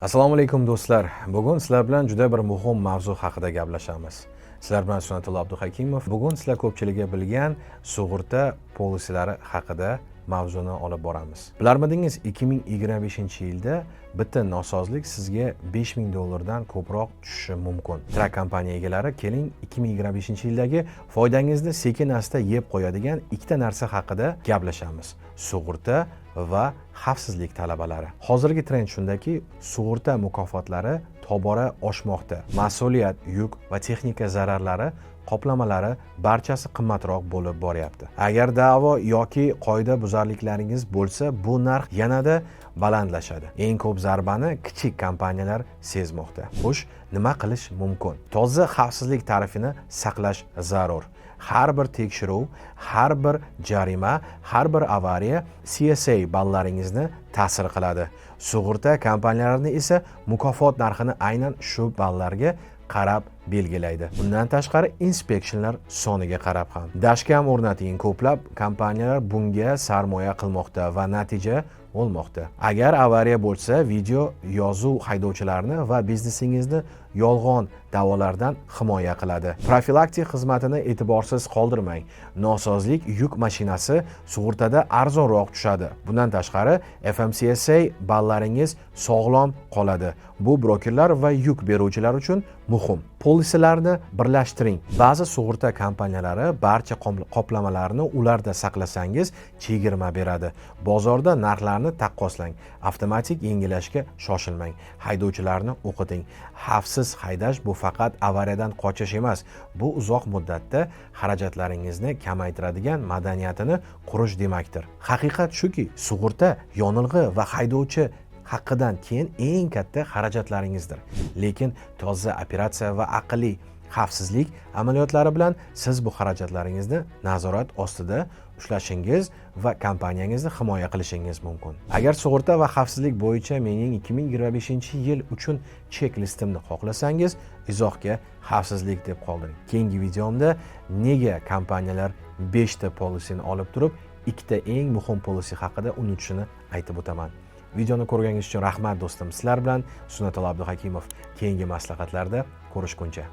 Assalomu alaykum, do'stlar. Bugun sizlar bilan juda bir muhim mavzu haqida gaplashamiz. Sizlar bilan Sunnatullo Abduhakimov. Bugun sizlar ko'pchiligi bilgan sug'urta polislari haqida mavzuni olib boramiz. Bilarmidingiz, 2025-yilda bitta nosozlik sizga 5000 dollardan ko'proq tushishi mumkin. Truck kompaniya egalari, keling, 2025-yildagi foydangizni sekin asta yeb qo'yadigan ikkita narsa haqida gaplashamiz. Sug'urta va xavfsizlik talablari. Hozirgi trend shundaki, sug'urta mukofotlari tobora oshmoqda. Mas'uliyat, yuk va texnika zararlari qoplamalari barchasi qimmatroq bo'lib boryapti. Agar da'vo yoki qoida buzarliklaringiz bo'lsa, bu narx yanada balandlashadi. Eng ko'p zarbani kichik kompaniyalar sezmoqda. Xo'sh, nima qilish mumkin? Toza xavfsizlik tarifini saqlash zarur. Har bir tekshiruv, har bir jarima, har bir avariya CSA ballaringizni ta'sir qiladi. Sug'urta kompaniyalarini esa mukofot narxini aynan shu ballarga qarab belgilaydi. Undan tashqari, inspectionlar soniga qarab ham. Dashcam o'rnating. Ko'plab kompaniyalar bunga sarmoya qilmoqda va natija bo'lmoqda. Agar avariya bo'lsa, video yozuv haydovchilarni va biznesingizni yolg'on da'volardan himoya qiladi. Profilaktik xizmatini e'tiborsiz qoldirmang. Nosozlik yuk mashinasi sug'urtada arzonroq tushadi. Bundan tashqari, FMCSA ballaringiz sog'lom qoladi. Bu brokerlar va yuk beruvchilar uchun muhim. Polisalarni birlashtiring. Ba'zi sug'urta kompaniyalari barcha qoplamalarni ularda saqlasangiz, chegirma beradi. Bozorda narxlarni taqqoslang. Avtomatik yengillashga shoshilmang. Haydovchilarni o'qiting. Xavfsiz haydash bu faqat avariyadan qochish emas, bu uzoq muddatda xarajatlaringizni kamaytiradigan madaniyatini qurish demakdir. Haqiqat shuki, sug'urta, yonilg'i va haydovchi haqidan keyin eng katta xarajatlaringizdir. Lekin toza operatsiya va aqlli xavfsizlik amaliyotlari bilan siz bu xarajatlaringizni nazorat ostida ushlashingiz va kompaniyangizni himoya qilishingiz mumkin. Agar sug'urta va xavfsizlik bo'yicha mening 2025-yil uchun chek-listimni xohlasangiz, izohga "xavfsizlik" deb qoldiring. Keyingi videomda nega kompaniyalar 5 ta polisini olib turib, ikkita eng muhim polisi haqida unutishini aytib o'taman. Videoni ko'rganingiz uchun rahmat, do'stim. Sizlar bilan Sunnatullo Abduhakimov. Keyingi maslahatlarda ko'rishguncha.